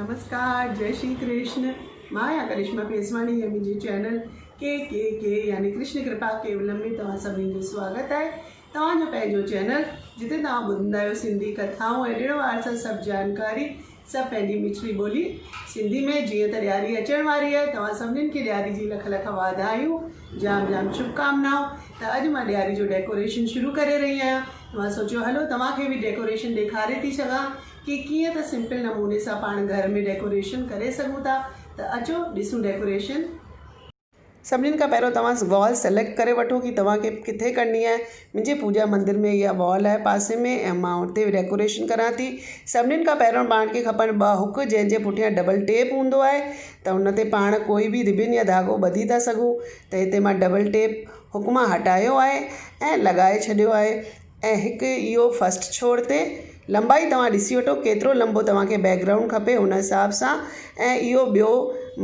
نمسڪار جئي شري ڪرشن مان آهيان ڪرشما پيسواڻي ۽ منهنجي چينل ڪي ڪي ڪي يعني ڪرشن ڪرپا ڪيولم ۾ توهان سڀني جو سواگت آهي توهان جو پنهنجو چينل جتي توهان ٻڌندا آهيو سنڌي ڪٿائون ۽ ڏڻ وار سان سڀ جانڪاري سڀ پنهنجي مٺڙي ٻولي سنڌي ۾ جيئن ته ڏياري اچڻ واري آهي توهان سڀنين کي ڏياري جي لک لک واڌايون جام جام شڀڪامنائون ته اڄ مان ڏياري جو ڊيڪوريشن شروع ڪري رهي آهيان ته مان سوچيو هلو توهان کي به ڊيڪوريشن ڏيکاري ٿي ڇڏان ڪي ڪيئن ته سمپل نموني سان پاڻ گهر ۾ ڊيڪوريشن ڪري سگهون ٿا ته اچو ڏسون ڊيڪوريشن. سڀنين کان پهريون توهان وال سليڪٽ ڪري وٺو ڪي توهان کي ڪٿي ڪرڻي آهي منهنجي پوڄا مندر ۾ اها وال آهي پاسي ۾ ۽ مان اتي ڊيڪوريشن ڪران ٿي سڀنين کان پهريون پاڻ کي کپن ٻه هڪ جنهن جي پٺيان ڊبل ٽيپ هوندو آهي ته ان تي پاڻ ڪوئي به ربن يا ڌاڳو ٻڌي ٿا سگهون ته هتي مان ڊبل ٽيپ هڪ مان هٽايو آهي ۽ لڳائي ڇڏيو آهي ۽ هڪ اهو فرسٽ ڇوڙ تي لمبائي توهان ڏسي وٺو ڪيترو لمبو توهان کي بيڪ گرائونڊ کپي ان حساب سان ۽ اهو ٻيو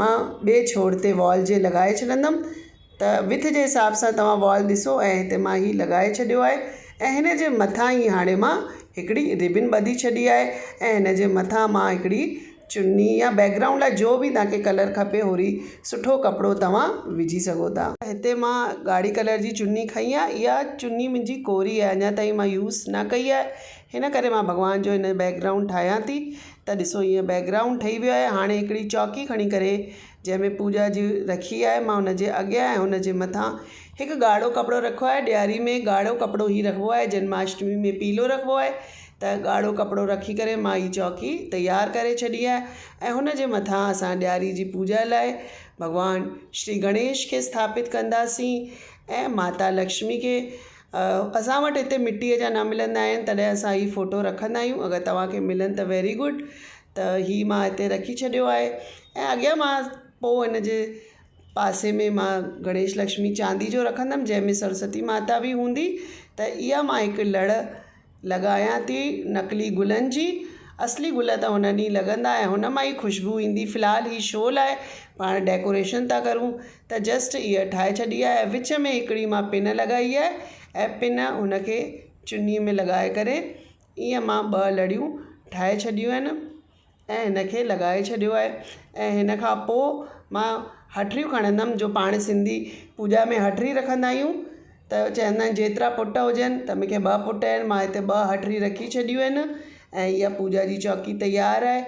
مان ٻئي ڇوڙ تي وال جي لڳائي ڇڏندم ته وٿ جي حساب سان توهان وال ڏسو ۽ هتي مان هي لڳائي ڇڏيو آهي ۽ هن جي مٿان ئي هاڻي مان هڪڙي ربن ٻڌي ڇڏي آهي ۽ هن جي مٿان مان هڪڙي چني يا بيڪ گرائونڊ لاء جو به توهان کي ڪلر کپي هوري سٺو ڪپڙو توهان وجهي سگهو ٿا. هتي مان ڳاڙهي ڪلر جي چني کنئي آهي اها چني منهنجي ڪوري آهي اڃا تائين مان يوز نه ڪئي آهي هن ڪري مان ڀڳوان جو هن بيڪ گرائونڊ ٺاهيان ٿي ته ڏسو هيئن بيڪ گرائونڊ ٺهي ويو آهي هاڻي هڪڙي چوڪي کڻي ڪري جنهن ۾ پوڄا جي رکي آهي مان ان جي اڳيان ۽ ان جي مٿان هڪ ڳاڙهو ڪپڙو رکيو آهي ڏياري ۾ ڳاڙهو ڪپڙو ئي رکبو آهي جنماشٽمي ۾ پيلو رکبو آهي ته ڳاڙهو ڪپڙو رکي ڪري مان هي چوڪي تيار ڪري ڇڏي آهي ۽ هن جي مٿان اسان ڏياري جي پوڄا لاء ڀڳوان شري گڻيش کي اسٿاپت ڪنداسين ۽ ماتا لڪشمي کي اسان وٽ هتي مٽيء جا نه ملندا آهن تڏهن اسان هي فوٽو رکندا آهيون اگر توهان کي ملن ته ويري گڊ ته هي مان هتي رکي ڇڏيو آهي ۽ اڳيان مان پوءِ هن جي پاسي ۾ مان گڻيش لڪشمي چاندي جو رکندم جنهن ۾ سرسوتي ماتا به هوندي ته اها مان هڪ لڙ لڳايان ٿي نقلي گلن جي، اصلي گل ته هن ڏينهن لڳندا ۽ هن مان ئي خوشبو ايندي في الحال هي شو لاء پاڻ ڊيڪوريشن ٿا ڪرون ته جسٽ اها ٺاهي ڇڏي آهي ۽ وچ ۾ هڪڙي مان پن لڳائي آهي ۽ پن هن کي چني ۾ لڳائي ڪري ائين مان ٻه لڙيون ٺاهي ڇڏيون آهن. ۽ هن کي لڳائي ڇڏيو آهي ۽ هن کان پوءِ مان هٺريون کڻندم جو پاڻ سنڌي پوڄا ۾ هٺري رکندا آهيون ته چوندا آهن جيترا پٽ هجن ته مون کي ٻه پٽ آهن مان هتي ٻه هٺري رکي ڇڏيون آهن ۽ اها پوڄا جي چوڪي تيار آهي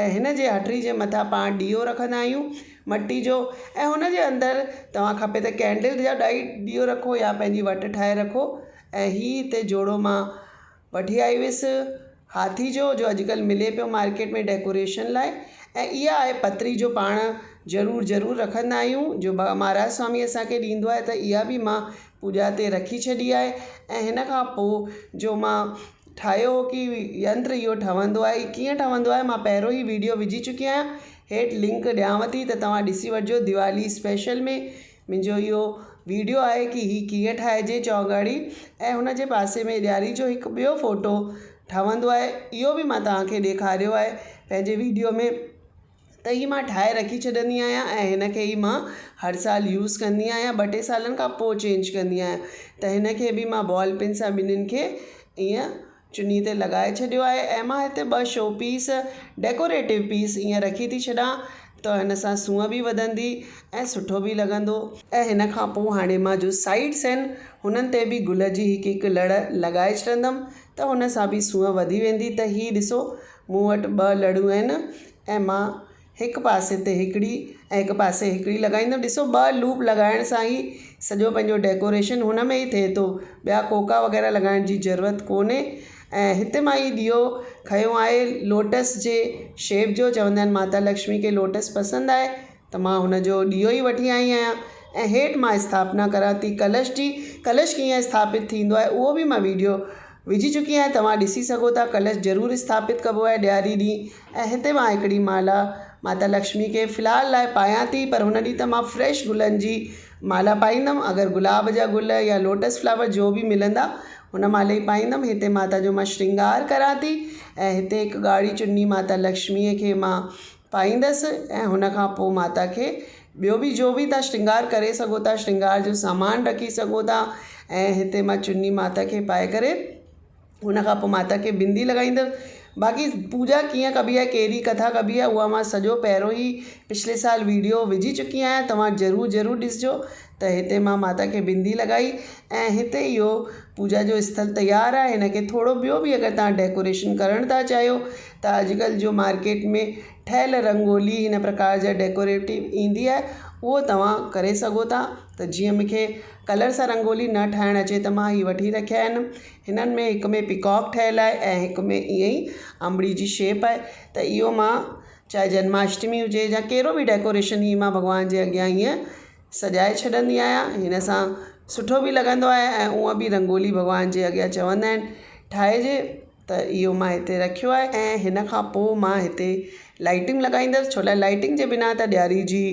۽ هن جي هٺري جي مٿان پاڻ ڏيئو رکندا آهيون مٽي جو ۽ هن جي اندر توهان کپي ته ڪينڊل جا ڏئي ڏيئو رکو يا پنهنجي وٽ ٺاهي رکو ۽ هي هتي جوڙو مان وٺي آئي هيس هاٿي جو جو اڄڪلهه ملي پيو مارڪيٽ ۾ ڊيڪوريشن لاءِ ۽ اها آهي پتري جو پاڻ ضرور ضرور رکندا آهيون جو مهاراج سوامي اسان کي ڏيندو آهي ته اها به مان پوڄا تي رکي ڇڏي آهي ۽ هن کان پوءِ جو مان ٺاهيو هو ڪه ينتر اهو ٺهندو آهي ڪيئن ٺهندو آهي مان پهريون ئي وڊيو وجهي چڪي آهيان هيٺ لنڪ ڏيانو ٿي ته توهان ڏسي وٺجو ديوالي اسپيشل ۾ منهنجو اهو ويڊيو آهي ڪه هي ڪيئن ٺاهجي چوگاڙي ۽ هن جي پاسي ۾ ڏياري جو هڪ ٻيو فوٽو ٺهندو آهي اهو به مان توهان کي ڏيکاريو آهي پنهنجي ويڊيو ۾ ته هي مان ٺاهي رکي ڇڏندي آهيان ۽ هن کي ئي مان هر سال يوز ڪندي آهيان ٻه ٽي سالن کان پوءِ چينج ڪندي آهيان ته هن کي به مان بال پين سان ٻنهن کي ائين چني تي لڳائي ڇڏيو آهي ۽ مان هتي ٻه شو پيس ڊيڪوريٽو پيس ائين رکي ٿي ڇڏان ته هن سان سونهن به وڌندي ۽ سٺو به لڳندو. ۽ هن کان پوء هاڻي مان جو سائيڊس آهن هنن تي به گل جي هڪ هڪ لڙ لڳائي ڇڏندم ته هن سان به سونهن وڌي ويندي ته هي ڏسو مون وٽ ٻه لڙيون آهن ۽ مان هڪ پاسي تي هڪڙي ۽ هڪ پاسي هڪڙي لڳائيندم ڏسو ٻه لوپ لڳائڻ سان ئي سڄو پنهنجو ڊيڪوريشن هن ۾ ئي ٿئي ٿو ٻيا ڪوڪا وغيره لڳائڻ جي ضرورت ڪونهي ۽ هتي مان هي ڏيئو کنيو آهي لوٽس جي شيپ جو چوندا آهن ماتا لڪشمي کي لوٽس پسند آهي ته مان هن جو ڏيئو ئي وٺي آئي آهيان ۽ هيٺ مان اسٿاپنا ڪران ٿي ڪلش جي ڪلش ڪيئن اسٿاپت ٿيندو آهي اهو به مان ويڊيو وجهي چڪي آهيان توهان ڏسي سگهو ٿا ڪلش ضرور اسٿاپت ڪبو آهي ڏياري ڏينهن ۽ هتي مان هڪڙي مالا ماتا لڪشمي کي في الحال لاء پايان ٿي پر هن ڏينهن ته مان فريش گلن جي مالا پائيندم اگر گلاب جا گل يا لوٽس فلاور جو به ملندا هن مهل ئي پائيندم هتي ماتا جو مان شرنگار ڪران ٿي ۽ هتي هڪ ڳاڙهي چني ماتا لڪشميء کي مان پائيندس ۽ هن کان پوء ماتا کي ٻيو به جو به توهان شرنگار ڪري سگهو ٿا شرنگار جو سامان رکي سگهو ٿا ۽ هتي مان چني ماتا کي پائي ڪري هن کان پوء ماتا کي بندي لڳائيندس باقي پوڄا ڪيئن ڪبي آهي ڪهڙي ڪٿا ڪبي آهي اها مان سڄو پهريون ئي پڇلي سال ويڊيو وجهي چڪي آهيان توهان ضرور ضرور ڏسجو ته هتي مان ماتا کي بندي لڳائي ۽ هتي اهو پوڄا جو اسٿل تيار آهي هن کي ٿورو ٻيو به اگر توهان ڊيڪوريشن ڪرڻ ٿا چاهيو ته اڄڪلهه جو مارڪيٽ ۾ ٺهيل رنگولي هن پرڪار جا ڊيڪوريٽو ايندي آهي اهو توهان ڪري سگهو ٿا ته جيئن مون کي ڪلر سان رنگولي نه ٺاهڻ اچي ته مان هي وٺي رکيا آهن هنن ۾ هڪ ۾ پيڪاڪ ٺهيل آهي ۽ هڪ ۾ ائين ئي انبڙي جي شيپ آهي ته اهو مان چاهي جنماشٽمي هجي يا ڪهڙو به ڊيڪوريشن هي مان ڀڳوان جي اڳيان ائين سجائي ڇڏندي آهيان هن سان سٺو به لڳندو آهي ۽ اونئن به رنگولي ڀڳوان جي اڳيان چوندا آهن ٺاهجي ته اهو مان هتي رکيو آهي ۽ هن کان پوءِ مان هتي لائيٽنگ لڳائيندس ڇو لاءِ لائيٽنگ جي بنا ته ڏياري جي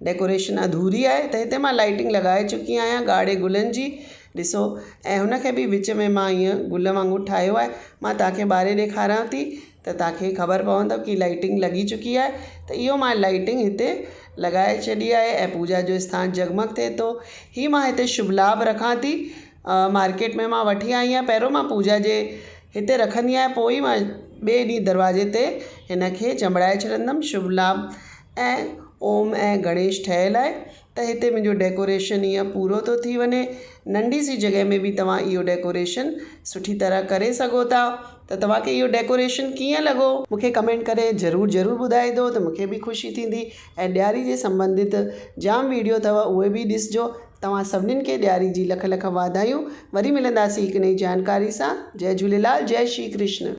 ڊيڪوريشن اڌوري آهي ته هتي مان لائيٽنگ لڳائي چڪي آهيان ڳاڙهي گلن جي ڏسو ۽ هن کي به وچ ۾ مان ائين گل وانگر ٺاهيو آهي مان توهان کي ٻاري ڏيکاريان ٿي ته توهان کي خبر پوندو ڪه لائيٽنگ لڳي چڪي آهي ته اهو مان لائيٽنگ هتي لڳائي ڇڏي آهي ۽ پوڄا جو اسٿان جڳمڳ ٿئي ٿو هي مان هتي شڀ لاڀ رکان ٿي مارڪيٽ ۾ مان وٺي آئي آهيان پهريون مان پوڄا جي هتي رکندي آهيان پوءِ ئي مان ٻئي ڏينهن دروازي تي هن کي چنبڙائي ڇڏندم شڀ لاڀ ۽ اوم ۽ گڻيش ٺهيل آهي ته هتي منهنجو ڊيڪوريشن ائين پورو ٿو ٿي وڃي. ننڍي سي جڳهه ۾ به توهان اهو ڊيڪوريشن سٺي طرح ڪري سگهو ٿا ته توهان کي اهو ڊيڪوريشن ڪيئن لڳو؟ مون کي ڪمينٽ ڪري ضرور ضرور ٻڌائيندو ته مون کي به خوشي ٿيندي ۽ ڏياري جي سنبنڌت جام ويڊيو اٿو اهي به ڏسجو توهان سڀنين کي ڏياري جي لک لک واڌايون وري ملنداسين هڪ نئين جانڪاري سان جئي جهوليلال جئي شري ڪرشن.